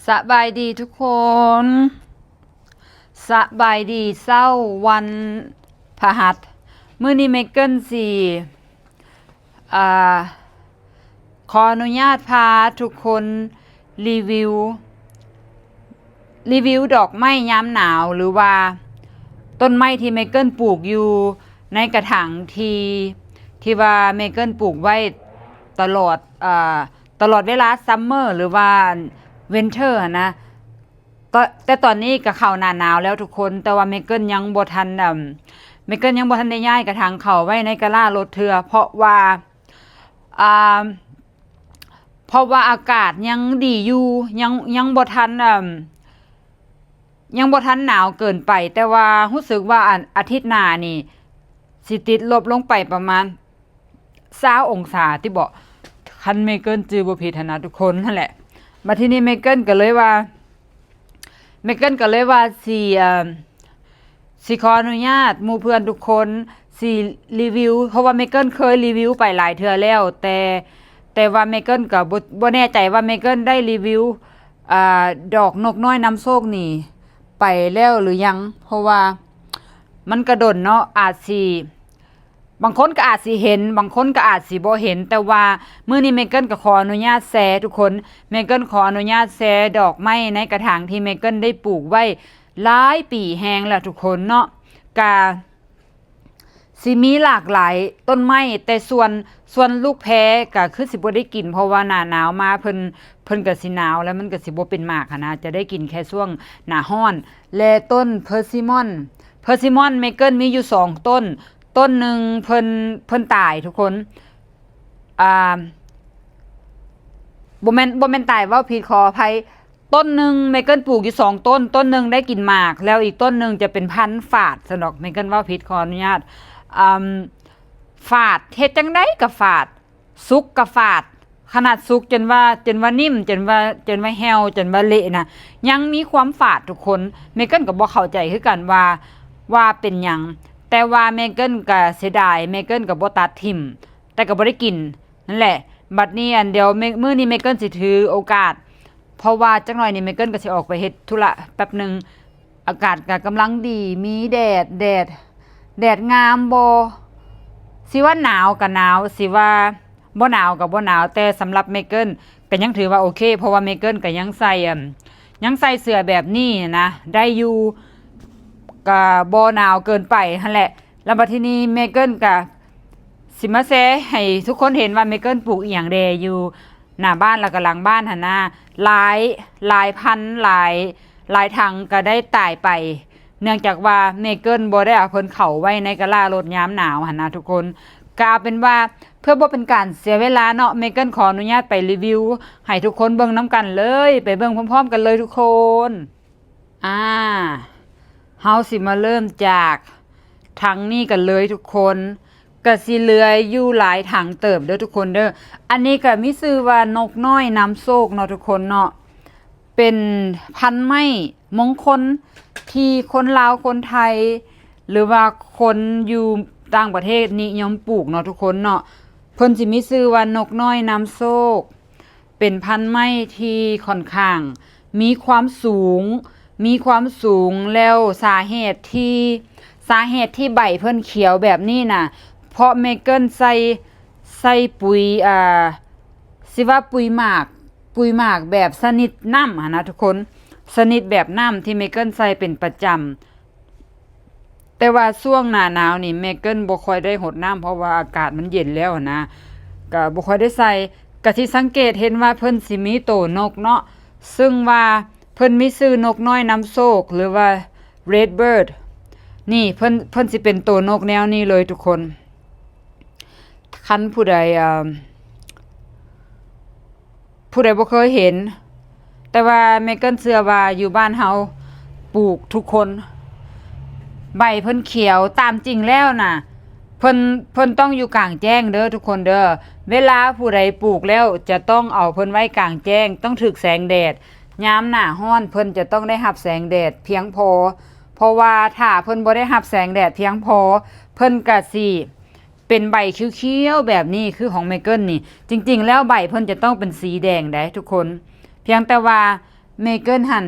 ສະບາຍດີທຸກຄົນ ສະບາຍດີເຊົ້າວັນພະຫັດ. ມື້ນີ້ເມເກີນຊິ ອ່າ ຂໍອະນຸຍາດພາທຸກຄົນຣີວິວ ຣີວິວດອກໄມ້ຍາມໜາວ ຫຼືວ່າຕົ້ນໄມ້ທີ່ເມເກີນປູກຢູ່ໃນກະຖາງທີ່ ທີ່ວ່າເມເກີນປູກໄວ້ຕະຫຼອດ ອ່າ ຕະຫຼອດເວລາ summer ຫຼືວ່າ winter ຫັ້ນນະ. ຕ- ແຕ່ຕອນນີ້ກໍເຂົ້າໜ້າໜາວແລ້ວທຸກຄົນ ແຕ່ວ່າເມເກີນຍັງບໍ່ທັນ ເອີ່ມ ເມເກີນຍັງບໍ່ທັນໄດ້ຍ້າຍກະຖາງເຂົ້າໄວ້ໃນກະລາລົດເທື່ອ ເພາະວ່າ ອ່າ ເພາະວ່າອາກາດຍັງດີຢູ່ ຍັງ ຍັງບໍ່ທັນ ເອີ່ມ ຍັງບໍ່ທັນໜາວເກີນໄປ ແຕ່ວ່າຮູ້ສຶກວ່າ ອາ- ອາທິດໜ້ານີ້ ຊິຕິດລົບລົງໄປປະມານຊາວອົງສາຕິເບາະ ຄັນເມເກີນຈື່ບໍ່ຜິດຫັ້ນນະທຸກຄົນ. ຫັ້ນແຫຼະ ບັດທີນີ້ເມເກີນກໍເລີຍວ່າ ເມເກີນກໍເລີຍວ່າຊິ ເອີ່ມ ຊິຂໍອະນຸຍາດໝູ່ເພື່ອນທຸກຄົນ ຊິຣີວິວ ເພາະວ່າເມເກີນເຄີຍຣີວິວໄປຫຼາຍເທື່ອແລ້ວ ແຕ່ ແຕ່ວ່າເມເກີນກໍບໍ່ ບໍ່ແນ່ໃຈວ່າເມເກີນໄດ້ຣີວິວ ອ່າ ດອກນົກນ້ອຍນຳໂຊກນີ້ໄປແລ້ວຫຼືຍັງ ເພາະວ່າມັນກະດົນເນາະ ອາດຊິ ບາງຄົນກໍອາດຊິເຫັນ ບາງຄົນກໍອາດຊິບໍ່ເຫັນ ແຕ່ວ່າມື້ນີ້ເມເກີນກໍຂໍອະນຸຍາດແຊທຸກຄົນ ເມເກີນຂໍອະນຸຍາດແຊດອກໄມ້ໃນກະຖາງທີ່ເມເກີນໄດ້ປູກໄວ້ຫຼາຍປີແຮງແລ້ວທຸກຄົນເນາະ. ກະຊິມີຫຼາກຫຼາຍຕົ້ນໄມ້ ແຕ່ສ່ວນ ສ່ວນລູກແພກໍຄືຊິບໍ່ໄດ້ກິນ ເພາະວ່າໜ້າໜາວມາເພິ່ນ ເພິ່ນກໍຊິໜາວ ແລ້ວມັນກໍຊິບໍ່ເປັນໝາກຫັ້ນນະ ຈະໄດ້ກິນແຄ່ຊ່ວງໜ້າຮ້ອນ. ແລະຕົ້ນເພີຊິມອນ ເພີຊິມອນເມເກີນມີຢູ່ສອງຕົ້ນ ຕົ້ນໜຶ່ງເພິ່ນ ເພິ່ນຕາຍທຸກຄົນ ອ່າ ບໍ່ແມ່ນ ບໍ່ແມ່ນຕາຍ ເວົ້າຜິດ ຂໍອະໄພ. ຕົ້ນໜຶ່ງເມເກີນປູກຢູ່ສອງຕົ້ນ ຕົ້ນໜຶ່ງໄດ້ກິນໝາກ ແລ້ວອີກຕົ້ນໜຶ່ງຈະເປັນພັນຝາດຊັ້ນດອກ ເມເກີນເວົ້າຜິດ ຂໍອະນຸຍາດ. ອ່າ ຝາດ ເຮັດຈັ່ງໃດກໍຝາດ ສຸກກໍຝາດ ຂະໜາດສຸກຈົນວ່າ ຈົນວ່ານິ້ມ ຈົນວ່າ ຈົນວ່າແຫ້ວ ຈົນວ່າເລະນະ ຍັງມີຄວາມຝາດທຸກຄົນ. ເມເກີນກໍບໍ່ເຂົ້າໃຈຄືກັນວ່າ ວ່າເປັນຫຍັງ ແຕ່ວ່າເມເກີນກໍເສຍດາຍ ເມເກີນກໍບໍ່ຕັດຖິ້ມ ແຕ່ກໍບໍ່ໄດ້ກິນ ນັ້ນແຫຼະ. ບັດນີ້ ອັນ ດຽວ ມື້ນີ້ເມເກີນຊິຖືໂອກາດ ເພາະວ່າຈັກໜ່ອຍນີ້ເມເກີນກໍຊິອອກໄປເຮັດທຸລະແປັບໜຶ່ງ ອາກາດກໍກຳລັງດີ ມີແດດ ແດດ ແດດງາມບໍ່ ຊິວ່າໜາວກໍໜາວ ຊິວ່າບໍ່ໜາວກໍບໍ່ໜາວ ແຕ່ສຳລັບເມເກີນກໍຍັງຖືວ່າໂອເຄ ເພາະວ່າເມເກີນກໍຍັງໃສ່ ເອີ່ມ ຍັງໃສ່ເສື້ອແບບນີ້ນະ ໄດ້ຢູ່ ກໍບໍ່ໜາວເກີນໄປຫັ້ນແຫຼະ. ແລ້ວບັດທີນີ້ເມເກີນກໍຊິມາແຊໃຫ້ທຸກຄົນເຫັນວ່າເມເກີນປູກອີ່ຫຍັງແດ່ຢູ່ໜ້າບ້ານ ແລ້ວກໍຫຼັງບ້ານຫັ້ນນະ ຫຼາຍ ຫຼາຍພັນ ຫຼາຍ ຫຼາຍຖັງກໍໄດ້ຕາຍໄປ ເນື່ອງຈາກວ່າເມເກີນບໍ່ໄດ້ເອົາເພິ່ນເຂົ້າໄວ້ໃນກະລາລົດຍາມໜາວຫັ້ນນະທຸກຄົນ. ກໍເອົາເປັນວ່າເພື່ອບໍ່ເປັນການເສຍເວລາເນາະ ເມເກີນຂໍອະນຸຍາດໄປຣີວິວໃຫ້ທຸກຄົນເບິ່ງນຳກັນເລີຍ ໄປເບິ່ງພ້ອມໆກັນເລີຍທຸກຄົນ. ອ່າ ເຮົາຊິມາເລີ່ມຈາກຖັງນີ້ກັນເລີຍທຸກຄົນ ກະຊິເຫຼືອຢູ່ຫຼາຍຖັງເຕີບເດີທຸກຄົນເດີ. ອັນນີ້ກະມີຊື່ວ່ານົກນ້ອຍນຳໂຊກເນາະທຸກຄົນເນາະ ເປັນພັນໄມ້ມົງຄົນທີ່ຄົນລາວ ຄົນໄທ ຫຼືວ່າຄົນຢູ່ຕ່າງປະເທດນິຍົມປູກເນາະທຸກຄົນເນາະ. ເພິ່ນຊິມີຊື່ວ່ານົກນ້ອຍນຳໂຊກ ເປັນພັນໄມ້ທີ່ຂ້ອນຂ້າງມີຄວາມສູງ ມີຄວາມສູງ ແລ້ວສາເຫດທີ່ ສາເຫດທີ່ໃບເພິ່ນຂຽວແບບນີ້ນະ ເພາະເມເກີນໃສ່ ໃສ່ປຸຍ ອ່າ ຊິວ່າປຸຍໝາກ ປຸຍໝາກແບບຊະນິດນ້ຳຫັ້ນນະທຸກຄົນ ຊະນິດແບບນ້ຳທີ່ເມເກີນໃສ່ເປັນປະຈຳ. ແຕ່ວ່າຊ່ວງໜ້າໜາວນີ້ເມເກີນບໍ່ຄ່ອຍໄດ້ຫົດນ້ຳ ເພາະວ່າອາກາດມັນເຢັນແລ້ວຫັ້ນນະ ກະບໍ່ຄ່ອຍໄດ້ໃສ່. ກະຊິສັງເກດເຫັນວ່າເພິ່ນຊິມີໂຕນົກເນາະ ເຊິ່ງວ່າເພິ່ນມີຊື່ນົກນ້ອຍນຳໂຊກ ຫຼືວ່າ Red Bird ນີ້ ເພິ່ນ ເພິ່ນຊິເປັນໂຕນົກແນວນີ້ເລີຍທຸກຄົນ. ຄັນຜູ້ໃດ ເອີ່ມ ຜູ້ໃດບໍ່ເຄີຍເຫັນ ແຕ່ວ່າເມເກີນເຊື່ອວ່າຢູ່ບ້ານເຮົາປູກທຸກຄົນ ໃບເພິ່ນຂຽວ. ຕາມຈິງແລ້ວນະ ເພິ່ນ ເພິ່ນຕ້ອງຢູ່ກາງແຈ້ງເດີທຸກຄົນເດີ. ເວລາຜູ້ໃດປູກແລ້ວຈະຕ້ອງເອົາເພິ່ນໄວ້ກາງແຈ້ງ ຕ້ອງຖືກແສງແດດ. ຍາມໜ້າຮ້ອນເພິ່ນຈະຕ້ອງໄດ້ຮັບແສງແດດພຽງພໍ ເພາະວ່າຖ້າເພິ່ນບໍ່ໄດ້ຮັບແສງແດດພຽງພໍ ເພິ່ນກະຊິ ເປັນໃບຂຽວໆແບບນີ້ ຄືຂອງເມເກີນນີ້ ຈິງໆແລ້ວໃບເພິ່ນຈະຕ້ອງເປັນສີແດງໃດ໋ທຸກຄົນ ພຽງແຕ່ວ່າ ເມເກີນຫັ້ນ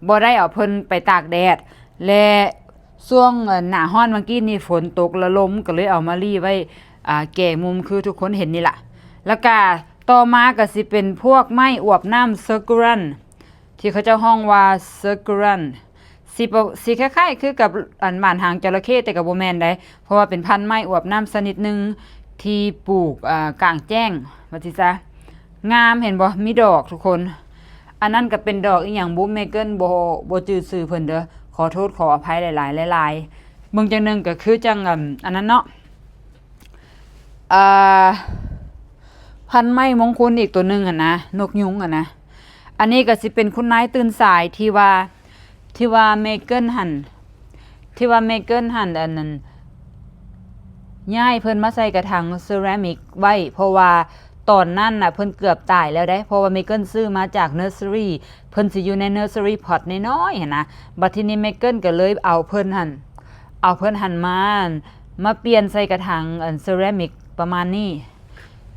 ບໍ່ໄດ້ເອົາເພິ່ນໄປຕາກແດດ ແລະ ຊ່ວງໜ້າຮ້ອນຫວ່າງກີ້ນີ້ຝົນຕົກ ລະລົມກໍເລີຍເອົາມາລີ້ໄວ້ ອ່າ ແກ່ມຸມຄືທຸກຄົນເຫັນນີ້ລະ. ແລ້ວກະຕໍ່ມາກໍຊິເປັນພວກໄມ້ອວບນ້ຳ Succulent ທີ່ເຂົາເຈົ້າຮ້ອງວ່າ Succulent ຊິປະ ຊິຄ້າຍໆຄືກັບອັນຫວ່ານຫາງຈໍລະເຂ້ ແຕ່ກໍບໍ່ແມ່ນໃດ ເພາະວ່າເປັນພັນໄມ້ອວບນ້ຳຊະນິດໜຶ່ງທີ່ປູກ ເອີ ກາງແຈ້ງ ວ່າຊິຊະ. ງາມ ເຫັນບໍ່? ມີດອກທຸກຄົນ. ອັນນັ້ນກໍເປັນດອກອີ່ຫຍັງບຸ ເມເກີນບໍ່ ບໍ່ຈື່ຊື່ເພິ່ນເດີ ຂໍໂທດຂໍອະໄພຫຼາຍໆ ຫຼາຍໆ. ເບິ່ງຈັ່ງໜຶ່ງກໍຄືຈັ່ງ ອັນ ອັນນັ້ນເນາະ ອ່າ ພັນໄມ້ມົງຄຸນອີກຕົວໜຶ່ງຫັ້ນນະ ນົກຍຸງຫັ້ນນະ. ອັນນີ້ກໍຊິເປັນຄຸນນາຍຕື່ນສາຍທີ່ວ່າ ທີ່ວ່າເມເກີນຫັ້ນ ທີ່ວ່າເມເກີນຫັ້ນ ອັນນັ້ນ ຍ້າຍເພິ່ນມາໃສ່ກະຖັງເຊີຣາມິກໄວ້ ເພາະວ່າຕອນນັ້ນນະເພິ່ນເກືອບຕາຍແລ້ວເດ້ ເພາະວ່າເມເກີນຊື້ມາຈາກເນີສເຊີຣີ ເພິ່ນຊິຢູ່ໃນເນີສເຊີຣີພອດນ້ອຍໆຫັ້ນນະ. ບັດທີນີ້ເມເກີນກໍເລີຍເອົາເພິ່ນຫັ້ນ ເອົາເພິ່ນຫັ້ນມາ ມາປ່ຽນໃສ່ກະຖັງ ອັນ ເຊີຣາມິກປະມານນີ້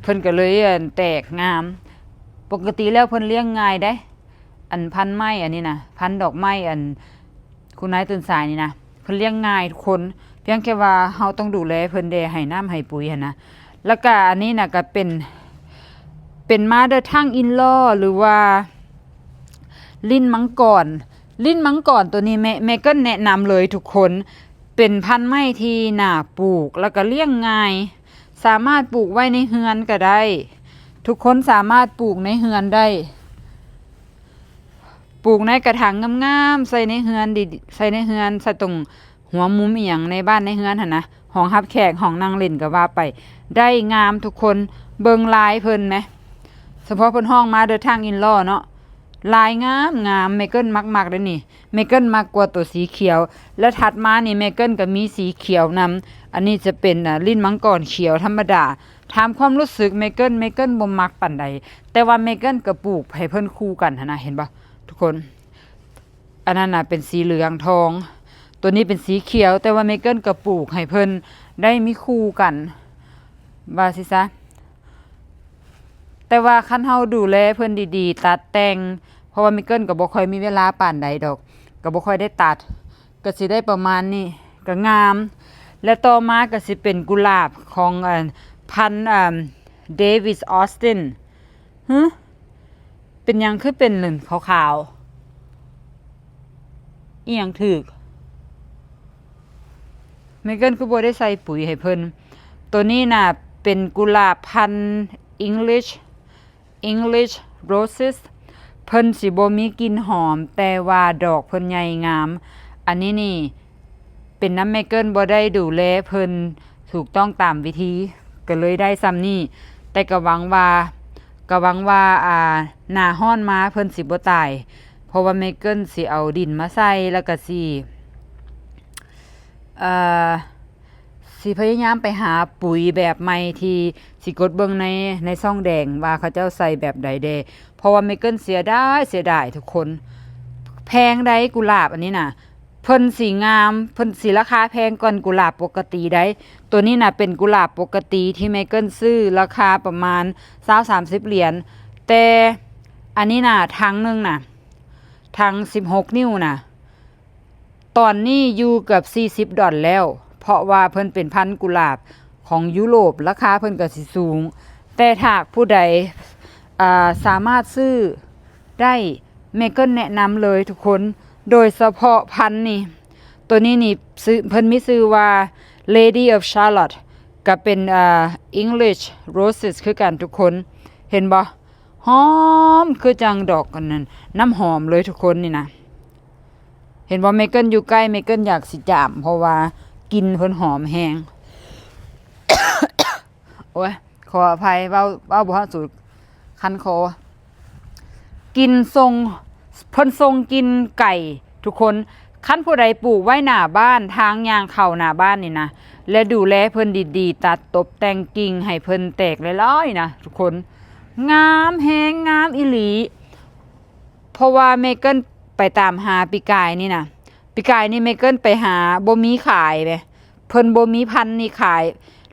ເພິ່ນກໍເລີຍ ອັນ ແຕກງາມ. ປົກກະຕິແລ້ວເພິ່ນລ້ຽງງ່າຍເດ້ ອັນ ພັນໄມ້ອັນນີ້ນະ ພັນດອກໄມ້ ອັນ ຄຸນນາຍຕື່ນສາຍນີ້ນະ ເພິ່ນລ້ຽງງ່າຍທຸກຄົນ ພຽງແຕ່ວ່າເຮົາຕ້ອງດູແລເພິ່ນແດ່ ໃຫ້ນ້ຳໃຫ້ປຸຍຫັ້ນນະ. ແລ້ວກະອັນນີ້ນະກະເປັນ ເປັນ Mother Tongue-in-law ຫຼືວ່າລີ້ນມັງກອນ. ລີ້ນມັງກອນໂຕນີ້ ແມ່ ແມ່ເກີນແນະນຳເລີຍທຸກຄົນ ເປັນພັນໄມ້ທີ່ໜ້າປູກ ແລ້ວກະລ້ຽງງ່າຍ ສາມາດປູກໄວ້ໃນເຮືອນກໍໄດ້ ທຸກຄົນສາມາດປູກໃນເຮືອນໄດ້ ປູກໃນກະຖາງງາມໆ ໃສ່ໃນເຮືອນດີ ໃສ່ໃນເຮືອນ ໃສ່ຕົງຫົວມຸມອີ່ຫຍັງໃນບ້ານໃນເຮືອນຫັ້ນນະ ຫ້ອງຮັບແຂກ ຫ້ອງນັ່ງຫຼິ້ນກໍວ່າໄປ ໄດ້ງາມທຸກຄົນ. ເບິ່ງລາຍເພິ່ນແມ ສະເພາະເພິ່ນຮ້ອງມາ The Tongue-in-law ເນາະ ລາຍງາມໆ ເມເກີນມັກໆເດ້ນີ້ ເມເກີນມັກກວ່າໂຕສີຂຽວ ແລະ ຖັດມານີ້ເມເກີນກໍມີສີຂຽວນຳ ອັນນີ້ຈະເປັນ ອາ ລີ້ນມັງກອນຂຽວທຳມະດາ ຖາມຄວາມຮູ້ສຶກເມເກີນ ເມເກີນບໍ່ມັກປານໃດ ແຕ່ວ່າເມເກີນກໍປູກໃຫ້ເພິ່ນຄູ່ກັນຫັ້ນນະ ເຫັນບໍ່ທຸກຄົນ? ອັນນັ້ນນະເປັນສີເຫຼືອງທອງ ໂຕນີ້ເປັນສີຂຽວ ແຕ່ວ່າເມເກີນກໍປູກໃຫ້ເພິ່ນໄດ້ມີຄູ່ກັນ ວ່າຊິຊະ. ແຕ່ວ່າຄັນເຮົາດູແລເພິ່ນດີໆ ຕັດແຕ່ງ ເພາະວ່າເມເກີນກໍບໍ່ຄ່ອຍມີເວລາປານໃດດອກ ກໍບໍ່ຄ່ອຍໄດ້ຕັດ ກໍຊິໄດ້ປະມານນີ້ ກໍງາມ. ແລະ ຕໍ່ມາກໍຊິເປັນກຸຫຼາບຂອງ ອັນ ພັນ ອັນ David Austin ຫື ເປັນຫຍັງຄືເປັນເຫຼືອງຂາວໆ ອີ່ຫຍັງຖືກ? ເມເກີນຄືບໍ່ໄດ້ໃສ່ປຸຍໃຫ້ເພິ່ນ. ໂຕນີ້ນະເປັນກຸຫຼາບພັນ English English Roses ເພິ່ນຊິບໍ່ມີກິ່ນຫອມ ແຕ່ວ່າດອກເພິ່ນໃຫຍ່ງາມ. ອັນນີ້ນີ້ເປັນນຳເມເກີນບໍ່ໄດ້ດູແລເພິ່ນຖືກຕ້ອງຕາມວິທີ ກໍເລີຍໄດ້ຊ່ຳນີ້ ແຕ່ກໍຫວັງວ່າ ກໍຫວັງວ່າ ອ່າ ໜ້າຮ້ອນມາເພິ່ນຊິບໍ່ຕາຍ ເພາະວ່າເມເກີນຊິເອົາດິນມາໃສ່ ແລ້ວກໍຊິ ເອີ ຊິພະຍາຍາມໄປຫາປຸຍແບບໃໝ່ທີ່ຊິກົດເບິ່ງໃນ ໃນຊ່ອງແດງວ່າເຂົາເຈົ້າໃສ່ແບບໃດແດ່ ເພາະວ່າເມເກີນເສຍດາຍ ເສຍດາຍທຸກຄົນ. ແພງໃດ໋ ກຸຫຼາບອັນນີ້ນະ ເພິ່ນຊິງາມ ເພິ່ນຊິລາຄາແພງກ່ອນກຸຫຼາບປົກກະຕິໃດ໋. ໂຕນີ້ນະເປັນກຸຫຼາບປົກກະຕິທີ່ເມເກີນຊື້ລາຄາປະມານຊາວສາມສິບຫຼຽນ ແຕ່ອັນນີ້ນະຖັງໜຶ່ງນະ ຖັງສິບຫົກນິ້ວນະ ຕອນນີ້ຢູ່ເກືອບສີ່ສິບດອນແລ້ວ ເພາະວ່າເພິ່ນເປັນພັນກຸຫຼາບຂອງຢູໂຣບ ລາຄາເພິ່ນກໍຊິສູງ ແຕ່ຖ້າຜູ້ໃດ ອ່າ ສາມາດຊື້ໄດ້ ເມເກີນແນະນຳເລີຍທຸກຄົນ ໂດຍສະເພາະພັນນີ້ ໂຕນີ້ນີ້ຊື່ ເພິ່ນມີຊື່ວ່າ Lady of Shalott ກໍເປັນ ອ່າ English Roses ຄືກັນທຸກຄົນ ເຫັນບໍ່? ຫອມຄືຈັ່ງດອກອັນນັ້ນ ນ້ຳຫອມເລີຍທຸກຄົນນີ້ນະ. ເຫັນບໍ່ ເມເກີນຢູ່ໃກ້ ເມເກີນຢາກຊິຈາມ ເພາະວ່າກິ່ນເພິ່ນຫອມແຮງ. ໂອ້ຍ ຂໍອະໄພ ເວົ້າ ເວົ້າບໍ່ຮອດສູດ ຄັນຄໍ. ກິ່ນສົ່ງ ເພິ່ນສົ່ງກິ່ນໄກທຸກຄົນ. ຄັນຜູ້ໃດປູກໄວ້ໜ້າບ້ານ ທາງຍ່າງເຂົ້າໜ້າບ້ານນີ້ນະ ແລະ ດູແລເພິ່ນດີໆ ຕັດຕົບແຕ່ງກິ່ງໃຫ້ເພິ່ນແຕກຫຼາຍໆນະທຸກຄົນ ງາມແຮງ ງາມອີ່ຫຼີ. ເພາະວ່າເມເກີນໄປຕາມຫາປີກາຍນີ້ນະ ປີກາຍນີ້ເມເກີນໄປຫາບໍ່ມີຂາຍເດ້ ເພິ່ນບໍ່ມີພັນນີ້ຂາຍ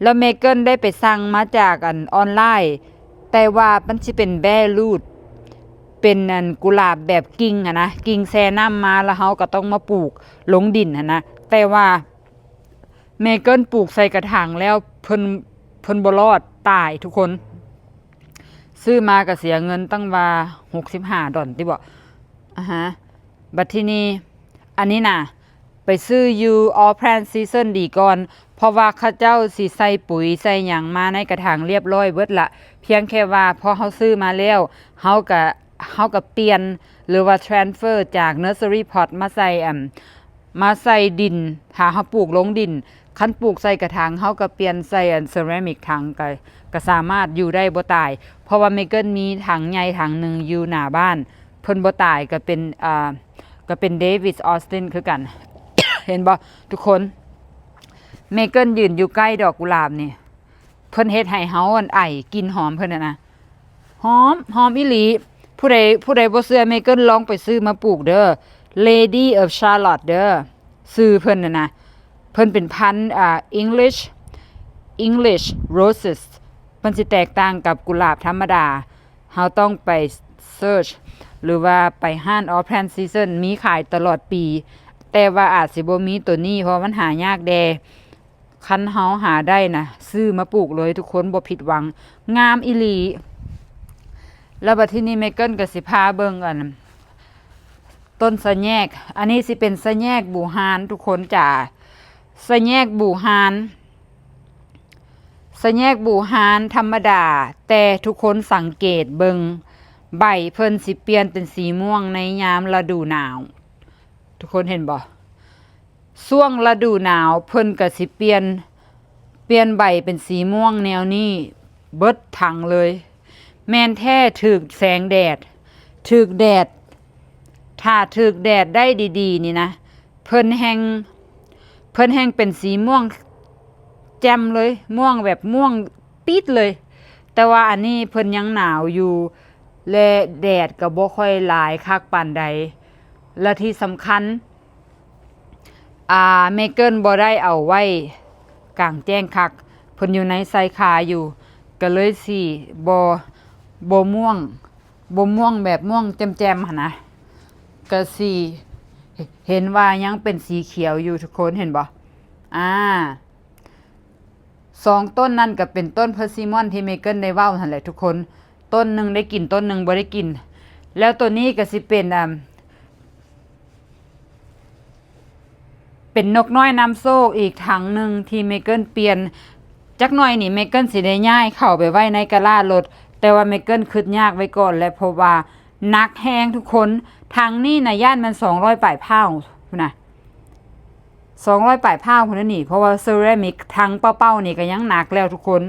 ແລ້ວເມເກີນໄດ້ໄປສັ່ງມາຈາກ ອັນ ອອນລາຍ ແຕ່ວ່າມັນຊິເປັນແບຣູດ ເປັນອັນກຸຫຼາບແບບກິ່ງຫັ້ນນະ, ກິ່ງແຊ່ນ້ຳມາ ແລ້ວເຮົາກໍຕ້ອງມາປູກລົງດິນຫັ້ນນະ. ແຕ່ວ່າເມເກີນປູກໃສ່ກະຖາງແລ້ວ ເພິ່ນ ເພິ່ນບໍ່ລອດ, ຕາຍທຸກຄົນ. ຊື້ມາກໍເສຍເງິນຕັ້ງວ່າຫົກສິບຫ້າດອນຕິເບາະ. ອາຮະ ບັດທີນີ້ ອັນນີ້ນະ ໄປຊື້ຢູ່ All Plant Season ດີກ່ອນ, ເພາະວ່າເຂົາເຈົ້າຊິໃສ່ປຸຍໃສ່ຫຍັງມາໃນກະຖາງລຽບຮ້ອຍເບິດລະ. ພຽງແຄ່ວ່າພໍເຮົາຊື້ມາແລ້ວ ເຮົາກະ ເຮົາກະປ່ຽນ ຫຼືວ່າ transfer ຈາກ nursery pot ມາໃສ່ ອັນ ມາໃສ່ດິນ ຖ້າເຮົາປູກລົງດິນ. ຄັນປູກໃສ່ກະຖາງ ເຮົາກະປ່ຽນໃສ່ອັນ ceramic ຖັງ ກະ ກະສາມາດຢູ່ໄດ້ບໍ່ຕາຍ, ເພາະວ່າເມເກີນມີຖັງໃຫຍ່ຖັງໜຶ່ງຢູ່ໜ້າບ້ານ ເພິ່ນບໍ່ຕາຍ ກະເປັນ ອ່າ ກະເປັນ David Austin ຄືກັນ. ເຫັນບໍ່ທຸກຄົນ? ເມເກີນຢືນຢູ່ໃກ້ດອກກຸຫຼາບນີ້ ເພິ່ນເຮັດໃຫ້ເຮົາອັນໄອ ກິ່ນຫອມເພິ່ນຫັ້ນນະ ຫອມ ຫອມອີ່ຫຼີ. ຜູ້ໃດ ຜູ້ໃດບໍ່ເຊື່ອ ເມເກີນລອງໄປຊື້ມາປູກເດີ, Lady of Shalott ເດີ ຊື່ເພິ່ນຫັ້ນນະ. ເພິ່ນເປັນພັນ ອ່າ English English Roses. ເພິ່ນຊິແຕກຕ່າງກັບກຸຫຼາບທຳມະດາ. ເຮົາຕ້ອງໄປ search ຫຼືວ່າໄປຮ້ານ All Plant Season ມີຂາຍຕະຫຼອດປີ, ແຕ່ວ່າອາດຊິບໍ່ມີໂຕນີ້ ເພາະວ່າມັນຫາຍາກແດ່. ຄັນເຮົາຫາໄດ້ນະ ຊື້ມາປູກເລີຍທຸກຄົນ ບໍ່ຜິດຫວັງ, ງາມອີ່ຫຼີ. ແລ້ວບັດທີນີ້ເມເກີນກໍຊິພາເບິ່ງອັນຕົ້ນສະແຍກ. ອັນນີ້ຊິເປັນສະແຍກບູຮານທຸກຄົນຈ໋າ, ສະແຍກບູຮານ, ສະແຍກບູຮານທຳມະດາ, ແຕ່ທຸກຄົນສັງເກດເບິ່ງ ໃບເພິ່ນຊິປ່ຽນເປັນສີມ່ວງໃນຍາມລະດູໜາວ. ທຸກຄົນເຫັນບໍ່? ຊ່ວງລະດູໜາວເພິ່ນກະຊິປ່ຽນ ປ່ຽນໃບເປັນສີມ່ວງແນວນີ້ເບິດຖັງເລີຍ. ແມ່ນແທ້ ຖືກແສງແດດ ຖືກແດດ ຖ້າຖືກແດດໄດ້ດີໆນີ້ນະ ເພິ່ນແຮ່ງ ເພິ່ນແຮ່ງເປັນສີມ່ວງແຈ່ມເລີຍ, ມ່ວງແບບມ່ວງປິດເລີຍ. ແຕ່ວ່າອັນນີ້ເພິ່ນຍັງໜາວຢູ່ ແລະ ແດດກໍບໍ່ຄ່ອຍຫຼາຍຄັກປານໃດ ແລະ ທີ່ສຳຄັນ ອ່າ ເມເກີນບໍ່ໄດ້ເອົາໄວ້ກາງແຈ້ງຄັກ, ເພິ່ນຢູ່ໃນຊາຍຄາຢູ່ ກໍເລີຍຊິບໍ່ ບໍ່ມ່ວງ ບໍ່ມ່ວງແບບມ່ວງແຈ່ມໆຫັ້ນນະ, ກໍຊິເຫັນວ່າຍັງເປັນສີຂຽວຢູ່ ທຸກຄົນເຫັນບໍ່? ອ່າ ສອງຕົ້ນນັ້ນກໍເປັນຕົ້ນເພີຊີມອນທີ່ເມເກີນໄດ້ເວົ້າຫັ້ນແຫຼະທຸກຄົນ, ຕົ້ນໜຶ່ງໄດ້ກິນ ຕົ້ນໜຶ່ງບໍ່ໄດ້ກິນ. ແລ້ວໂຕນີ້ກໍຊິເປັນ ອ່າ ເປັນນົກນ້ອຍນຳໂຊກອີກຖັງໜຶ່ງທີ່ເມເກີນປ່ຽນ. ຈັກໜ່ອຍນີ້ເມເກີນຊິໄດ້ຍ້າຍເຂົ້າໄປໄວ້ໃນກາລາລົດ, ແຕ່ວ່າເມເກີນຄຶດຍາກໄວ້ກ່ອນແຫຼະ ເພາະວ່າໜັກແຮງທຸກຄົນ. ຖັງນີ້ນະ ຢ້ານແມ່ນສອງຮ້ອຍປາຍພາວພຸ້ນນະ. ສອງຮ້ອຍປາຍພາວພຸ້ນນະນີ້, ເພາະວ່າເຊີຣາມິກຖັງເປົ່າໆນີ້ກໍຍັງໜັກແລ້ວທຸກຄົນ,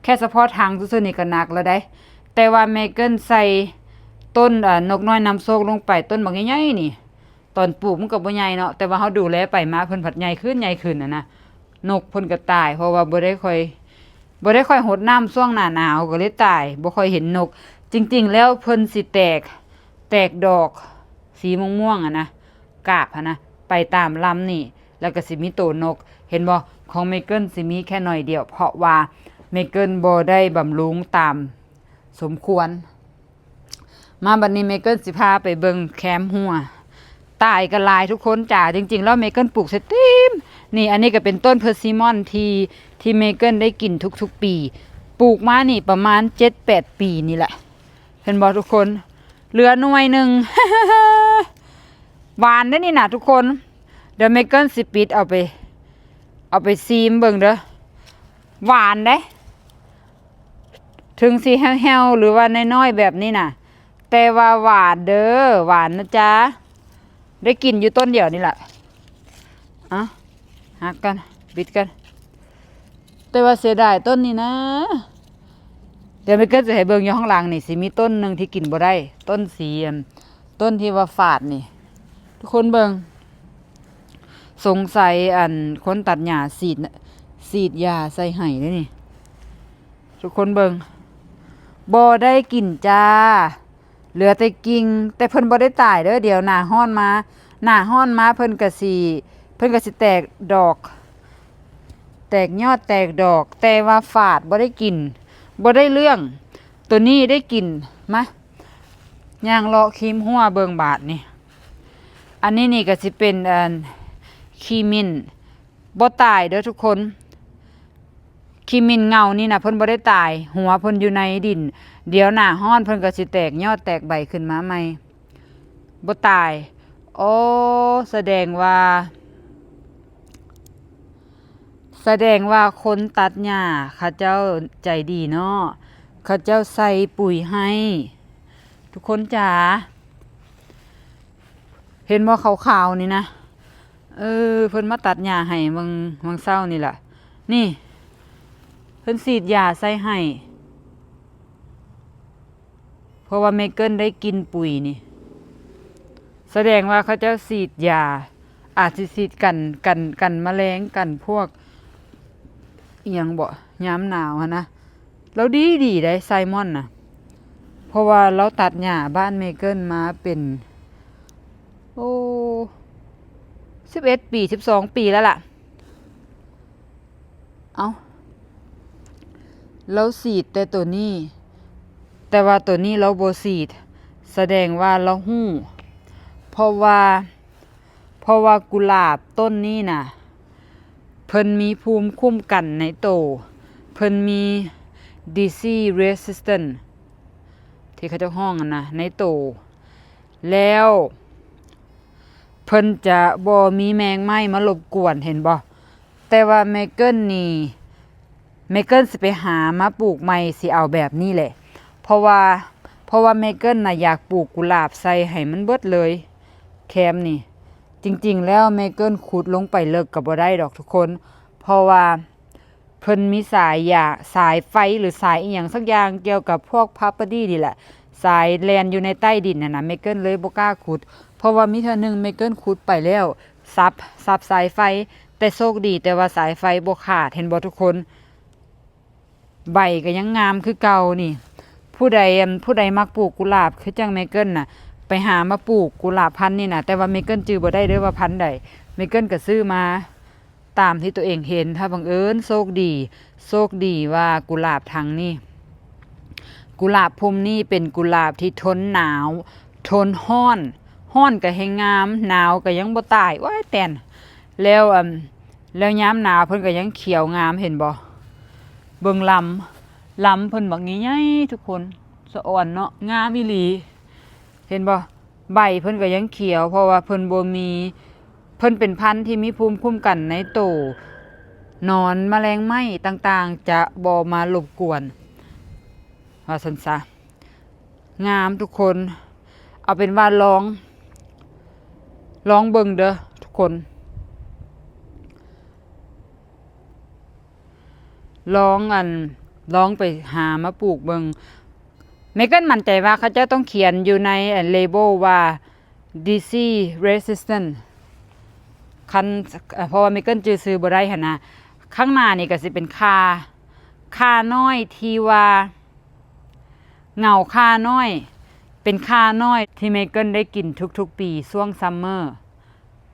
ແຄ່ສະເພາະຖັງຊື່ໆນີ້ກໍໜັກແລ້ວເດ້. ແຕ່ວ່າເມເກີນໃສ່ຕົ້ນ ເອີ ນົກນ້ອຍນຳໂຊກລົງໄປ, ຕົ້ນບັກໃຫຍ່ໆນີ້, ຕອນປູກມັນກໍບໍ່ໃຫຍ່ເນາະ, ແຕ່ວ່າເຮົາດູແລໄປມາເພິ່ນພັດໃຫຍ່ຂຶ້ນ ໃຫຍ່ຂຶ້ນຫັ້ນນະ. ນົກເພິ່ນກໍຕາຍ ເພາະວ່າບໍ່ໄດ້ຄ່ອຍ ບໍ່ໄດ້ຄ່ອຍຫົດນ້ຳຊ່ວງໜ້າໜາວ ກໍເລີຍຕາຍ, ບໍ່ຄ່ອຍເຫັນນົກ. ຈິງໆແລ້ວເພິ່ນຊິແຕກ ແຕກດອກສີມ່ວງໆຫັ້ນນະ, ກາບຫັ້ນນະ ໄປຕາມລຳນີ້ ແລ້ວກໍຊິມີໂຕນົກ. ເຫັນບໍ່? ຂອງເມເກີນຊິມີແຄ່ໜ້ອຍດຽວ ເພາະວ່າເມເກີນບໍ່ໄດ້ບຳລຸງຕາມສົມຄວນ. ມາບັດນີ້ເມເກີນຊິພາໄປເບິ່ງແຄມຮົ້ວ. ຕາຍກໍຫຼາຍທຸກຄົນຈ້າ. ຈິງໆແລ້ວເມເກີນປູກໃສ່ເຕັມ. ນີ້ ອັນນີ້ກໍເປັນຕົ້ນເພີຊີມອນທີ່ ທີ່ເມເກີນໄດ້ກິນທຸກໆປີ. ປູກມານີ້ປະມານເຈັດແປດປີນີ້ແຫຼະ. ເຫັນບໍ່ທຸກຄົນ? ເຫຼືອໜ່ວຍໜຶ່ງ. ຫວານເດ້ນີ້ນະທຸກຄົນ. ດຽວເມເກີນຊິປິດເອົາໄປ ເອົາໄປຊີມເບິ່ງເດີ. ຫວານເດ້. ເຖິງຊິແຫ້ວໆ ຫຼືວ່ານ້ອຍໆແບບນີ້ນະ, ແຕ່ວ່າຫວານເດີ, ຫວານນະຈ໋າ. ໄດ້ກິນຢູ່ຕົ້ນດຽວນີ້ລະ. ເອົາ ຫັກກັນ ບິດກັນ. ແຕ່ວ່າເສຍດາຍຕົ້ນນີ້ນະ. ດຽວເມເກີນຊິໃຫ້ເບິ່ງຢູ່ຂ້າງຫຼັງນີ້, ຊິມີຕົ້ນໜຶ່ງທີ່ກິນບໍ່ໄດ້, ຕົ້ນສີ ອັນ ຕົ້ນທີ່ວ່າຝາດນີ້. ທຸກຄົນເບິ່ງ. ສົງໄສ ອັນ ຄົນຕັດຫຍ້າສີດ ສີດຢາໃສ່ໄຮ່ເດ້ນີ້ ທຸກຄົນເບິ່ງ. ບໍ່ໄດ້ກິນຈ້າ, ເຫຼືອແຕ່ກິ່ງ. ແຕ່ເພິ່ນບໍ່ໄດ້ຕາຍເດີ. ດຽວໜ້າຮ້ອນມາ ໜ້າຮ້ອນມາເພິ່ນກະຊິ ເພິ່ນກະຊິແຕກດອກ ແຕກຍອດແຕກດອກ. ແຕ່ວ່າຝາດ ບໍ່ໄດ້ກິນ ບໍ່ໄດ້ເລື່ອງ. ໂຕນີ້ໄດ້ກິນ. ມາ ຍ່າງເລາະຄີມຮົ້ວເບິ່ງບາດນີ້. ອັນນີ້ນີ້ກໍຊິເປັນ ອັນ ຂີ້ໝິ່ນ ບໍ່ຕາຍເດີທຸກຄົນ. ຂີ້ໝິ່ນເຫງົານີ້ນະ ເພິ່ນບໍ່ໄດ້ຕາຍ, ຫົວເພິ່ນຢູ່ໃນດິນ. ດຽວໜ້າຮ້ອນເພິ່ນກໍຊິແຕກຍອດແຕກໃບຂຶ້ນມາໃໝ່. ບໍ່ຕາຍ. ໂອ້ ສະແດງວ່າ ສະແດງວ່າຄົນຕັດຫຍ້າເຂົາເຈົ້າໃຈດີເນາະ, ເຂົາເຈົ້າໃສ່ປຸຍໃຫ້. ທຸກຄົນຈ໋າ ເຫັນບໍ່ຂາວໆນີ້ນະ? ເອີ ເພິ່ນມາຕັດຫຍ້າໃຫ້ຫວ່າງ ຫວ່າງເຊົ້ານີ້ລະ. ນີ້ ເພິ່ນສີດຢາໃສ່ໃຫ້. ເພາະວ່າເມເກີນໄດ້ກິ່ນປຸຍນີ້ ສະແດງວ່າເຂົາເຈົ້າສີດຢາ, ອາດຊິສີດກັນ ກັນ ກັນມະແລງ ກັນພວກອີ່ຫຍັງເບາະ ຍາມໜາວຫັ້ນນະ. ລາວດີດີໄດ໋ ໄຊມອນນະ, ເພາະວ່າລາວຕັດຫຍ້າບ້ານເມເກີນມາເປັນ ໂອ້ ສິບເອັດປີ ສິບສອງປີແລ້ວລະ. ເອົ້າ ລາວສີດແຕ່ໂຕນີ້ ແຕ່ວ່າໂຕນີ້ລາວບໍ່ສີດ, ສະແດງວ່າລາວຮູ້ ເພາະວ່າ ເພາະວ່າກຸຫຼາບຕົ້ນນີ້ນະ ເພິ່ນມີພູມຄຸ້ມກັນໃນໂຕ, ເພິ່ນມີ disease resistant ທີ່ເຂົາເຈົ້າຮ້ອງຫັ້ນນະ ໃນໂຕ, ແລ້ວເພິ່ນຈະບໍ່ມີແມງໄມ້ມາລົບກວນ, ເຫັນບໍ່? ແຕ່ວ່າເມເກີນນີ້ ເມເກີນຊິໄປຫາມາປູກໃໝ່ ຊິເອົາແບບນີ້ແຫຼະ, ເພາະວ່າ ເພາະວ່າເມເກີນນະຢາກປູກກຸຫຼາບໃສ່ໃຫ້ມັນເບິດເລີຍ ແຄມນີ້. ຈິງໆແລ້ວເມເກີນຂຸດລົງໄປເລິກກໍບໍ່ໄດ້ດອກທຸກຄົນ, ເພາະວ່າເພິ່ນມີສາຍຢາ ສາຍໄຟ ຫຼື ສາຍອີ່ຫຍັງສັກຢ່າງກ່ຽວກັບພວກ property ນີ້ແຫຼະ, ສາຍແລ່ນຢູ່ໃນໃຕ້ດິນຫັ້ນນະ, ເມເກີນເລີຍບໍ່ກ້າຂຸດ, ເພາະວ່າມີເທື່ອໜຶ່ງເມເກີນຂຸດໄປແລ້ວ ສັບ ສັບສາຍໄຟ, ແຕ່ໂຊກດີແຕ່ວ່າສາຍໄຟບໍ່ຂາດ, ເຫັນບໍ່ທຸກຄົນ? ໃບກໍຍັງງາມຄືເກົ່ານີ້. ຜູ້ໃດ ອັນ ຜູ້ໃດມັກປູກກຸຫຼາບຄືຈັ່ງເມເກີນນະ ໄປຫາມາປູກກຸຫຼາບພັນນີ້ນະ, ແຕ່ວ່າເມເກີນຈື່ບໍ່ໄດ້ເດີວ່າພັນໃດ. ເມເກີນກໍຊື້ມາຕາມທີ່ຕົວເອງເຫັນ, ຖ້າບັງເອີນໂຊກດີ ໂຊກດີວ່າກຸຫຼາບຖັງນີ້ ກຸຫຼາບພຸ່ມນີ້ເປັນກຸຫຼາບທີ່ທົນໜາວ ທົນຮ້ອນ, ຮ້ອນກໍແຮງງາມ ໜາວກໍຍັງບໍ່ຕາຍ. ໂອ້ຍ ແຕ່ນ ແລ້ວ ອັນ ແລ້ວຍາມໜາວເພິ່ນກໍຍັງຂຽວງາມ, ເຫັນບໍ່? ເບິ່ງລຳ ລຳເພິ່ນບັກໃຫຍ່ໆ ທຸກຄົນ, ສະອອນເນາະ, ງາມອີ່ຫຼີ, ເຫັນບໍ່? ໃບເພິ່ນກໍຍັງຂຽວ ເພາະວ່າເພິ່ນບໍ່ມີ ເພິ່ນເປັນພັນທີ່ມີພູມຄຸ້ມກັນໃນໂຕ, ໜອນ ມະແລງໄມ້ຕ່າງໆຈະບໍ່ມາລົບກວນ ວ່າຊັ້ນຊະ. ງາມທຸກຄົນ, ເອົາເປັນວ່າລອງ ລອງເບິ່ງເດີທຸກຄົນ, ລອງ ອັນ ລອງໄປຫາມາປູກເບິ່ງ. ເມເກີນໝັ້ນໃຈວ່າເຂົາເຈົ້າຕ້ອງຂຽນຢູ່ໃນ ອັນ label ວ່າ disease resistant ຄັນ ເພາະວ່າເມເກີນຈື່ຊື່ບໍ່ໄດ້ຫັ້ນນະ. ຂ້າງໜ້ານີ້ກໍຊິເປັນຂ່າ ຂ່ານ້ອຍທີ່ວ່າ ເຫງົາຂ່ານ້ອຍ ເປັນຂ່ານ້ອຍທີ່ເມເກີນໄດ້ກິນທຸກໆປີຊ່ວງ summer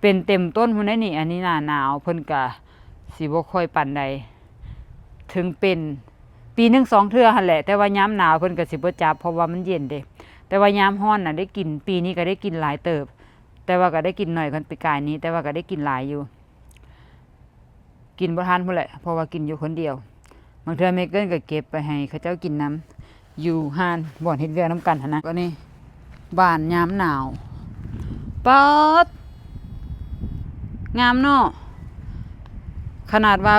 ເປັນເຕັມຕົ້ນພຸ້ນໄດ໋ນີ້. ອັນນີ້ໜ້າໜາວເພິ່ນກະຊິບໍ່ຄ່ອຍປານໃດ, ເຖິງເປັນປີໜຶ່ງສອງເທື່ອຫັ້ນແຫຼະ, ແຕ່ວ່າຍາມໜາວເພິ່ນກະຊິບໍ່ຈັບ ເພາະວ່າມັນເຢັນເດ້. ແຕ່ວ່າຍາມຮ້ອນນະໄດ້ກິນ, ປີນີ້ກະໄດ້ກິນຫຼາຍເຕີບ, ແຕ່ວ່າກະໄດ້ກິນໜ້ອຍກວ່າປີກາຍນີ້, ແຕ່ວ່າກະໄດ້ກິນຫຼາຍຢູ່. ກິນບໍ່ທັນພຸ້ນແຫຼະ ເພາະວ່າກິນຢູ່ຄົນດຽວ. ບາງເທື່ອເມເກີນກໍເກັບໄປໃຫ້ເຂົາເຈົ້າກິນນຳ ຢູ່ຮ້ານບ່ອນເຮັດວຽກນຳກັນຫັ້ນນະ. ກໍນີ້ບານຍາມໜາວ ປາດ ງາມເນາະ. ຂະໜາດວ່າ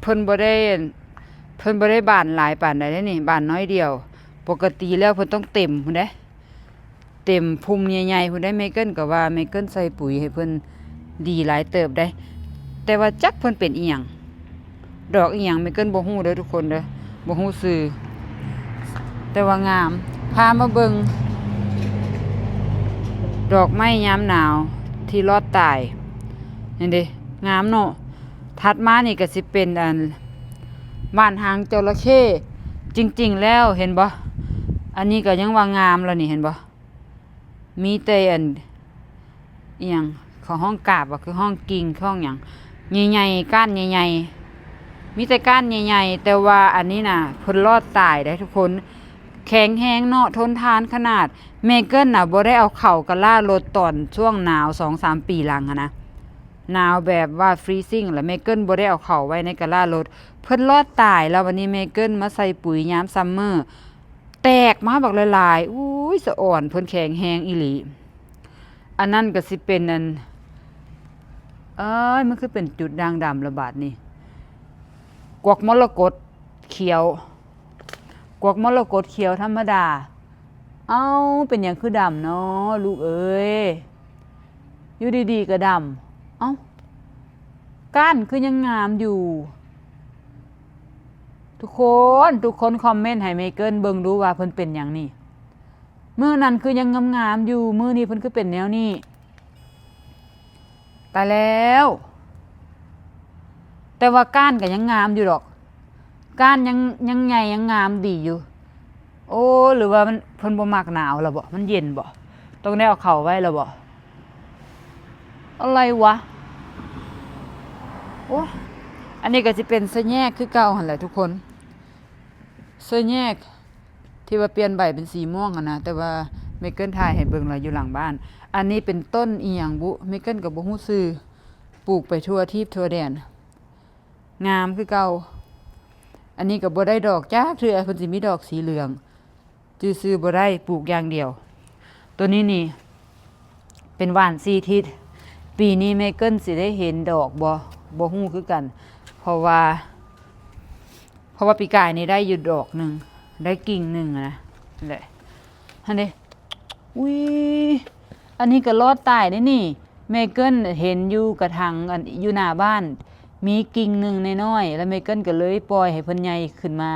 ເພິ່ນບໍ່ໄດ້ ເພິ່ນບໍ່ໄດ້ບານຫຼາຍປານໃດເດ້ນີ້, ບານໜ້ອຍດຽວ. ປົກກະຕິແລ້ວເພິ່ນຕ້ອງເຕັມພຸ້ນເດ້. ເຕັມພຸ່ມໃຫຍ່ໆພຸ້ນໄດ໋. ເມເກີນກໍວ່າເມເກີນໃສ່ປຸຍໃຫ້ເພິ່ນດີຫຼາຍເຕີບໄດ໋, ແຕ່ວ່າຈັກເພິ່ນເປັນອີ່ຫຍັງ ດອກອີ່ຫຍັງ ເມເກີນບໍ່ຮູ້ເດີທຸກຄົນເດີ, ບໍ່ຮູ້ຊື່ ແຕ່ວ່າງາມ. ພາມາເບິ່ງດອກໄມ້ຍາມໜາວທີ່ລອດຕາຍ ເຫັນເດ້ ງາມເນາະ. ຖັດມານີ້ກໍຊິເປັນ ອັນ ບ້ານຫາງຈໍລະເຂ້. ຈິງໆແລ້ວເຫັນບໍ່ ອັນນີ້ກໍຍັງວ່າງາມແລ້ວນີ້ ເຫັນບໍ່? ມີແຕ່ອັນ ອີ່ຫຍັງ ເຂົາຮ້ອງກາບບໍ່ ຄືຮ້ອງກິ່ງ ຮ້ອງຫຍັງ ໃຫຍ່ໆ ກ້ານໃຫຍ່ໆ ມີແຕ່ກ້ານໃຫຍ່ໆ. ແຕ່ວ່າອັນນີ້ນະ ເພິ່ນລອດຕາຍໄດ໋ທຸກຄົນ, ແຂງແຮງເນາະ ທົນທານຂະໜາດ. ເມເກີນນະບໍ່ໄດ້ເອົາເຂົ້າກະລາລົດຕອນຊ່ວງໜາວສອງສາມປີຫຼັງຫັ້ນນະ ໜາວແບບວ່າຟຣີຊິງ ແລ້ວເມເກີນບໍ່ໄດ້ເອົາເຂົ້າໄວ້ໃນກະລາລົດ ເພິ່ນລອດຕາຍ ແລ້ວບາດນີ້ເມເກີນມາໃສ່ປຸຍຍາມຊັມເມີ ແຕກມາບັກຫຼາຍໆ ອູ້ຍ ສະອອນ ເພິ່ນແຂງແຮງອີ່ຫຼີ. ອັນນັ້ນກະຊິເປັນອັນ ເອີຍ ມັນຄືເປັນຈຸດດ່າງດຳລະບາດນີ້ ກວັກມໍລະກົດຂຽວ ກວັກມໍລະກົດຂຽວທຳມະດາ. ເອົ້າ ເປັນຫຍັງຄືດຳນໍລູກເອີຍ ຢູ່ດີໆກະດຳ. ເອົ້າ ກ້ານຄືຍັງງາມຢູ່. ທຸກຄົນ ທຸກຄົນຄອມເມັນໃຫ້ເມເກີນເບິ່ງດູວ່າເພິ່ນເປັນຫຍັງນີ້. ມື້ນັ້ນຄືຍັງງາມໆຢູ່ ມື້ນີ້ເພິ່ນຄືເປັນແນວນີ້. ຕາຍແລ້ວ ແຕ່ວ່າກ້ານກະຍັງງາມຢູ່ດອກ ກ້ານຍັງ ຍັງໃຫຍ່ຍັງງາມດີຢູ່. ໂອ້ ຫຼືວ່າມັນ ເພິ່ນບໍ່ມັກໜາວລະບໍ ມັນເຢັນບໍ ຕ້ອງໄດ້ເອົາເຂົ້າໄວ້ລະບໍ ອະໄລວະ. ໂອ້ ອັນນີ້ກະຊິເປັນສະແຍກຄືເກົ່າຫັ້ນແຫຼະທຸກຄົນ ສະແຍກ ທີ່ວ່າປ່ຽນໃບເປັນສີມ່ວງຫັ້ນນະ ແຕ່ວ່າເມເກີນຖ່າຍໃຫ້ເບິ່ງລະຢູ່ຫຼັງບ້ານ. ອັນນີ້ເປັນຕົ້ນອີ່ຫຍັງບຸ ເມເກີນກະບໍ່ຮູ້ຊື່ ປູກໄປທົ່ວທີບທົ່ວແດນ ງາມຄືເກົ່າ. ອັນນີ້ກະບໍ່ໄດ້ດອກຈັກເທື່ອ ເພິ່ນຊິມີດອກສີເຫຼືອງ ຈື່ຊື່ບໍ່ໄດ້ ປູກຢ່າງດຽວ. ໂຕນີ້ນີ້ ເປັນຫວ່ານສີ່ທິດ ປີນີ້ເມເກີນຊິໄດ້ເຫັນດອກບໍ່ ບໍ່ຮູ້ຄືກັນ ເພາະວ່າ ເພາະວ່າປີກາຍນີ້ໄດ້ຢູ່ດອກໜຶ່ງ ໄດ້ກິ່ງໜຶ່ງນະ ຫັ້ນແຫຼະ ຫັ້ນເດ. ອຸ້ຍ ອັນນີ້ກະລອດຕາຍເດ້ນີ້ ເມເກີນເຫັນຢູ່ກະຖັງ ອັນ ຢູ່ໜ້າບ້ານ ມີກິ່ງໜຶ່ງນ້ອຍໆ ແລ້ວເມເກີນກະເລີຍປ່ອຍໃຫ້ເພິ່ນໃຫຍ່ຂຶ້ນມາ.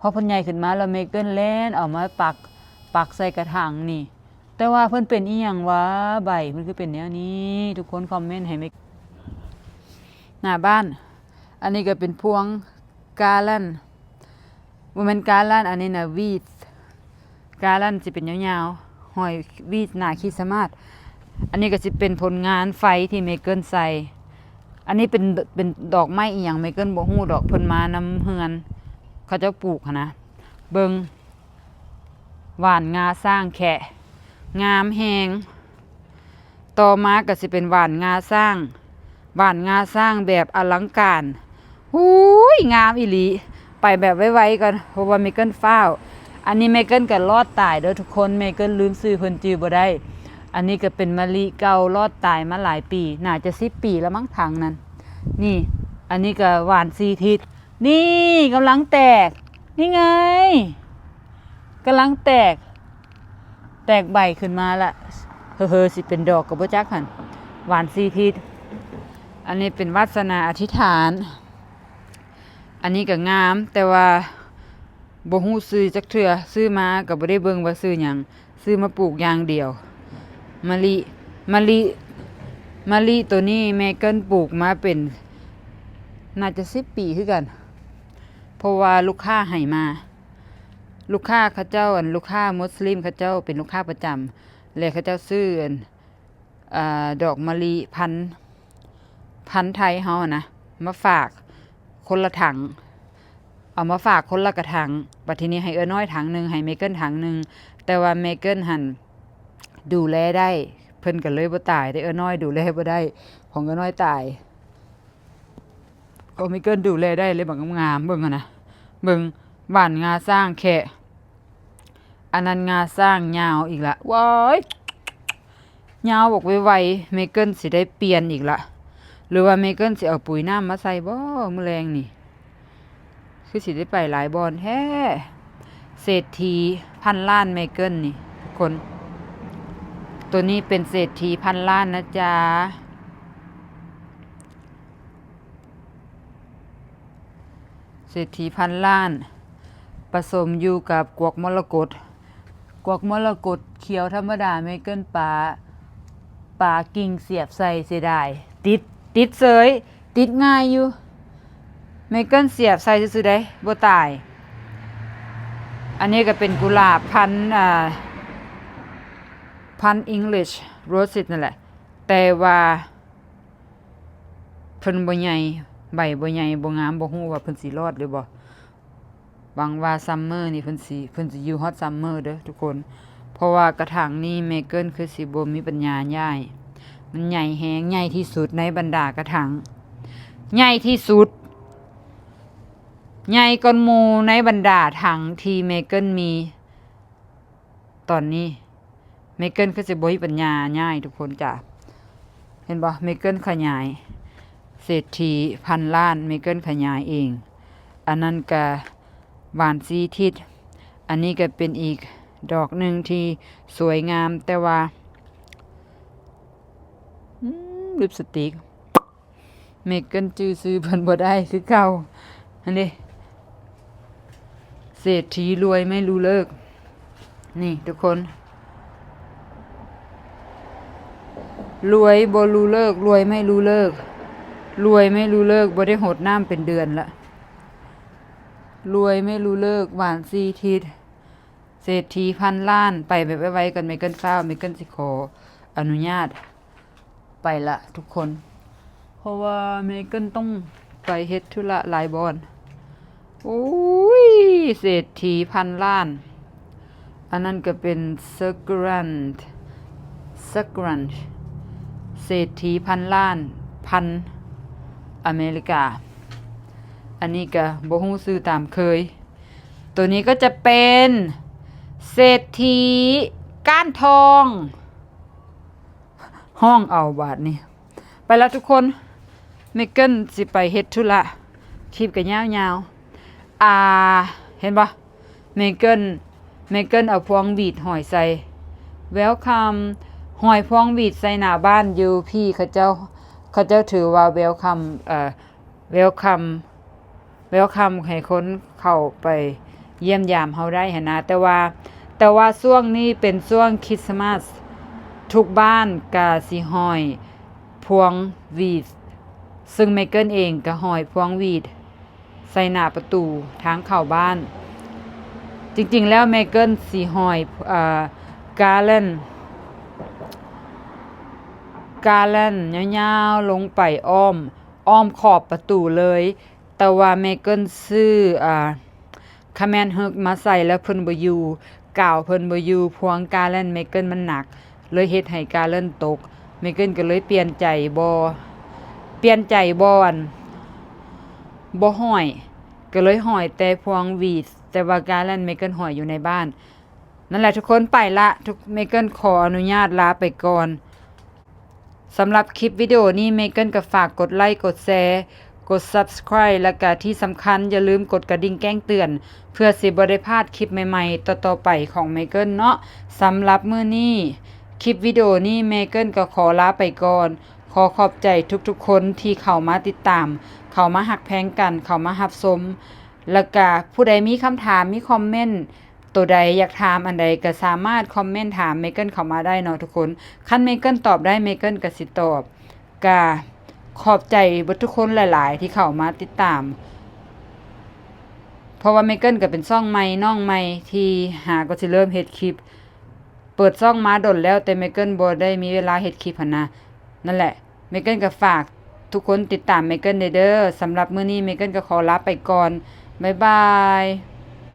ພໍເພິ່ນໃຫຍ່ຂຶ້ນມາແລ້ວເມເກີນແລ່ນເອົາມາປັກ ປັກໃສ່ກະຖັງນີ້. ແຕ່ວ່າເພິ່ນເປັນອີ່ຫຍັງຫວາ ໃບເພິ່ນຄືເປັນແນວນີ້ ທຸກຄົນຄອມເມັນໃຫ້ເມ ໜ້າບ້ານ. ອັນນີ້ກະເປັນພວງກາລັນ ບໍ່ແມ່ນກາລັນ ອັນນີ້ນະ ວີດ ກາລັນຊິເປັນຍາວໆ ຫ້ອຍວີດໜ້າຄຣິສມາດ. ອັນນີ້ກະຊິເປັນຜົນງານໄຟທີ່ເມເກີນໃສ່. ອັນນີ້ເປັນ ເປັນດອກໄມ້ອີ່ຫຍັງເມເກີນບໍ່ຮູ້ດອກ ເພິ່ນມານຳເຮືອນ ເຂົາເຈົ້າປູກຫັ້ນນະ. ເບິ່ງ ຫວ່ານງາຊ້າງແຄະ ງາມແຮງ. ຕໍ່ມາກະຊິເປັນຫວ່ານງາຊ້າງ ຫວ່ານງາຊ້າງແບບອະລັງການ. ຫູຍ ງາມອີ່ຫຼີ ໄປແບບໄວໆກ່ອນ ເພາະວ່າເມເກີນຟ້າວ. ອັນນີ້ເມເກີນກະລອດຕາຍເດີທຸກຄົນ ເມເກີນລືມຊື່ເພິ່ນຈື່ບໍ່ໄດ້. ອັນນີ້ກະເປັນມະລິເກົ່າລອດຕາຍມາຫຼາຍປີ ໜ້າຈະສິບປີລະມັ້ງຖັງນັ້ນ. ນີ້ ອັນນີ້ກະຫວ່ານສີ່ທິດ ນີ້ກຳລັງແຕກ ນີ້ໄງ ກຳລັງແຕກ ແຕກໃບຂຶ້ນມາລະ ເຮີໆ ຊິເປັນດອກກະບໍ່ຈັກຫັ້ນ ຫວ່ານສີ່ທິດ. ອັນນີ້ເປັນວາດສະໜາອະທິຖານ. ອັນນີ້ກະງາມ ແຕ່ວ່າບໍ່ຮູ້ຊື່ຈັກເທື່ອ ຊື້ມາກະບໍ່ໄດ້ເບິ່ງວ່າຊື່ຫຍັງ ຊື້ມາປູກຢ່າງດຽວ. ມະລິ ມະລິ ມະລິໂຕນີ້ແມ່ເກີນປູກມາເປັນ ໜ້າຈະສິບປີຄືກັນ ເພາະວ່າລູກຄ້າໃຫ້ມາ ລູກຄ້າເຂົາເຈົ້າ ອັນ ລູກຄ້າມຸສລິມເຂົາເຈົ້າເປັນລູກຄ້າປະຈຳ ແລະ ເຂົາເຈົ້າຊື້ ອັນ ອາ ດອກມະລິພັນ ພັນໄທເຮົາຫັ້ນນະ ມາຝາກຄົນລະຖັງ ເອົາມາຝາກຄົນລະກະຖັງ. ບັດທີນີ້ໃຫ້ເອື້ອຍນ້ອຍຖັງໜຶ່ງ ໃຫ້ເມເກີນຖັງໜຶ່ງ ແຕ່ວ່າເມເກີນຫັ້ນດູແລໄດ້ ເພິ່ນກະເລີຍບໍ່ຕາຍ ແຕ່ເອື້ອຍນ້ອຍດູແລບໍ່ໄດ້ ຂອງເອື້ອຍນ້ອຍຕາຍ. ໂອ ເມເກີນດູແລໄດ້ເລີຍ ບັກງາມໆ ເບິ່ງຫັ້ນນະ ເບິ່ງ ຫວ່ານງາຊ້າງແຄະ ອັນນັ້ນງາຊ້າງຍາວອີກລະ ວ້າຍ ຍາວບັກໄວໆ ເມເກີນຊິໄດ້ປ່ຽນອີກລະ ຫຼືວ່າເມເກີນຊິເອົາປຸຍນ້ຳມາໃສ່ບໍ່ມື້ແລງນີ້ ຄືຊິໄດ້ໄປຫຼາຍບ່ອນແທ້. ເສດຖີພັນລ້ານເມເກີນນີ້ທຸກຄົນ ໂຕນີ້ເປັນເສດຖີພັນລ້ານນະຈ໊ະ. ເສດຖີພັນລ້ານ ປະສົມຢູ່ກັບກວັກມໍລະກົດ ກວັກມໍລະກົດຂຽວທຳມະດາ ເມເກີນປາ ປາກິ່ງສຽບໃສ່ ເສຍດາຍ ຕິດ ຕິດເສີຍ ຕິດງ່າຍຢູ່ ເມເກີນສຽບໃສ່ຊື່ໆ ໄດ໋ ບໍ່ຕາຍ. ອັນນີ້ກະເປັນກຸຫຼາບພັນ ອາ ພັນ English Roses ນັ້ນແຫຼະ ແຕ່ວ່າ ເພິ່ນບໍ່ໃຫຍ່ ໃບບໍ່ໃຫຍ່ ບໍ່ງາມ ບໍ່ຮູ້ວ່າເພິ່ນຊິລອດຫຼືບໍ່. ຫວັງວ່າ summer ນີ້ເພິ່ນຊິ ເພິ່ນຊິຢູ່ຮອດ summer ເດີທຸກຄົນ ເພ ເພາະວ່າກະຖັງນີ້ເມເກີນຄືຊິບໍ່ມີປັນຍາຍ້າຍ. ມັນໃຫຍ່ແຮງ, ໃຫຍ່ທີ່ສຸດໃນບັນດາກະຖັງ. ໃຫຍ່ທີ່ສຸດ. ໃຫຍ່ກ່ອນໝູ່ໃນບັນດາຖັງທີ່ເມເກີນມີຕອນນີ້. ເມເກີນຄືຊິບໍ່ມີປັນຍາຍ້າຍ ທຸກຄົນຈ້າ. ເຫັນບໍ່? ເມເກີນຂະຫຍາຍ. ເສດຖີພັນລ້ານ ເມເກີນຂະຫຍາຍເອງ. ອັນນັ້ນກະຫວານສີ່ທິດ. ອັນນີ້ກະເປັນອີກດອກໜຶ່ງທີ່ສວຍງາມ, ແຕ່ວ່າ ອືມ ລິບສະຕິກ ເມເກີນຈື່ຊື່ເພິ່ນບໍ່ໄດ້ຄືເກົ່າ. ຫັ້ນເດ້ ເສດຖີລວຍໄມ່ຮູ້ເລີກ. ນີ້ທຸກຄົນ, ລວຍບໍ່ຮູ້ເລີກ, ລວຍໄມ່ຮູ້ເລີກ, ລວຍໄມ່ຮູ້ເລີກ, ບໍ່ໄດ້ຫົດນ້ຳເປັນເດືອນລະ. ລວຍໄມ່ຮູ້ເລີກ, ຫວານສີ່ທິດ, ເສດຖີພັນລ້ານ. ໄປແບບໄວໆກ່ອນ, ເມເກີນຟ້າວ, ເມເກີນຊິຂໍອະນຸຍາດ ໄປລະທຸກຄົນ, ເພາະວ່າເມເກີນຕ້ອງໄປເຮັດທຸລະຫຼາຍບ່ອນ. ໂອ້ຍ ເສດຖີພັນລ້ານ. ອັນນັ້ນກະເປັນ Secret Secret ເສດຖີພັນລ້ານ ພັນອາເມລິກາ. ອັນນີ້ກະບໍ່ຮູ້ຊື່ຕາມເຄີຍ. ໂຕນີ້ກໍຈະເປັນເສດຖີກ້ານທອງ. ຮ້ອງເອົາບາດນີ້. ໄປລະທຸກຄົນ, ເມເກີນຊິໄປເຮັດທຸລະ. ຄລິບກໍຍາວໆ. ອ່າ ເຫັນບໍ່? ເມເກີນ, ເມເກີນເອົາພວງຫວີດຫ້ອຍໃສ່. Welcome. ຫ້ອຍພວງຫວີດໃສ່ໜ້າບ້ານຢູ່ພີ້. ເຂົາເຈົ້າ, ເຂົາເຈົ້າຖືວ່າ welcome, ເອີ welcome welcome ໃຫ້ຄົນເຂົ້າໄປຢ້ຽມຢາມເຮົາໄດ້ຫັ້ນນະ. ແຕ່ວ່າ, ແຕ່ວ່າຊ່ວງນີ້ເປັນຊ່ວງຄຣິສມາສ, ທຸກບ້ານກະຊິຫ້ອຍພວງຫວີດ, ເຊິ່ງເມເກີນເອງກະຫ້ອຍພວງຫວີດໃສ່ໜ້າປະຕູທາງເຂົ້າບ້ານ. ຈິງໆແລ້ວເມເກີນຊິຫ້ອຍ, ເອີ, garland, garland ຍາວໆລົງໄປອ້ອມ, ອ້ອມຂອບປະຕູເລີຍ. ແຕ່ວ່າເມເກີນຊື້, ອ່າ, ຂະແມນຮຶກມາໃສ່ແລ້ວເພິ່ນບໍ່ຢູ່, ກາວເພິ່ນບໍ່ຢູ່, ພວງກາແລນເມເກີນມັນໜັກ, ເລີຍເຮັດໃຫ້ກາແລນຕົກ. ເມເກີນກໍເລີຍປ່ຽນໃຈບໍ່, ປ່ຽນໃຈບໍ່, ອັນ, ບໍ່ຫ້ອຍ, ກໍເລີຍຫ້ອຍແຕ່ພວງຫວີດ, ແຕ່ວ່າກາແລນເມເກີນຫ້ອຍຢູ່ໃນບ້ານ. ນັ້ນແຫຼະທຸກຄົນ, ໄປລະ, ທຸກ, ເມເກີນຂໍອະນຸຍາດລາໄປກ່ອນ. ສຳລັບຄລິບວິດີໂອນີ້ ເມເກີນກໍຝາກກົດໄລ, ກົດແຊ, ກົດ Subscribe ແລະກະທີ່ສຳຄັນຢ່າລືມກົດກະດິ່ງແຈ້ງເຕືອນ ເພື່ອຊິບໍ່ໄດ້ພາດຄລິບໃໝ່ໆຕໍ່ໆໄປຂອງເມເກີນເນາະ. ສຳລັບມື້ນີ້ ຄລິບວິດີໂອນີ້ ເມເກີນກໍຂໍລາໄປກ່ອນ. ຂໍຂອບໃຈທຸກໆຄົນທີ່ເຂົ້າມາຕິດຕາມ, ເຂົ້າມາຮັກແພງກັນ, ເຂົ້າມາຮັບຊົມ, ແລະກະຜູ້ໃດມີຄຳຖາມ, ມີຄອມເມັນ ໂຕໃດຢາກຖາມອັນໃດກໍສາມາດຄອມເມັນຖາມເມເກີນເຂົ້າມາໄດ້ເນາະທຸກຄົນ. ຄັນເມເກີນຕອບໄດ້ ເມເກີນກໍຊິຕອບ. ກະຂອບໃຈເບິດທຸກຄົນຫຼາຍໆທີ່ເຂົ້າມາຕິດຕາມ, ເພາະວ່າເມເກີນກໍເປັນຊ່ອງໃໝ່, ນ້ອງໃໝ່ທີ່ຫາກໍຊິເລີ່ມເຮັດຄລິບ. ເປີດຊ່ອງມາດົນແລ້ວ ແຕ່ເມເກີນບໍ່ໄດ້ມີເວລາເຮັດຄລິບຫັ້ນນະ. ນັ້ນແຫຼະ ເມເກີນກໍຝາກທຸກຄົນຕິດຕາມເມເກີນແດ່ເດີ. ສຳລັບມື້ນີ້ເມເກີນກໍຂໍລາໄປກ່ອນ. ບາຍບາຍ.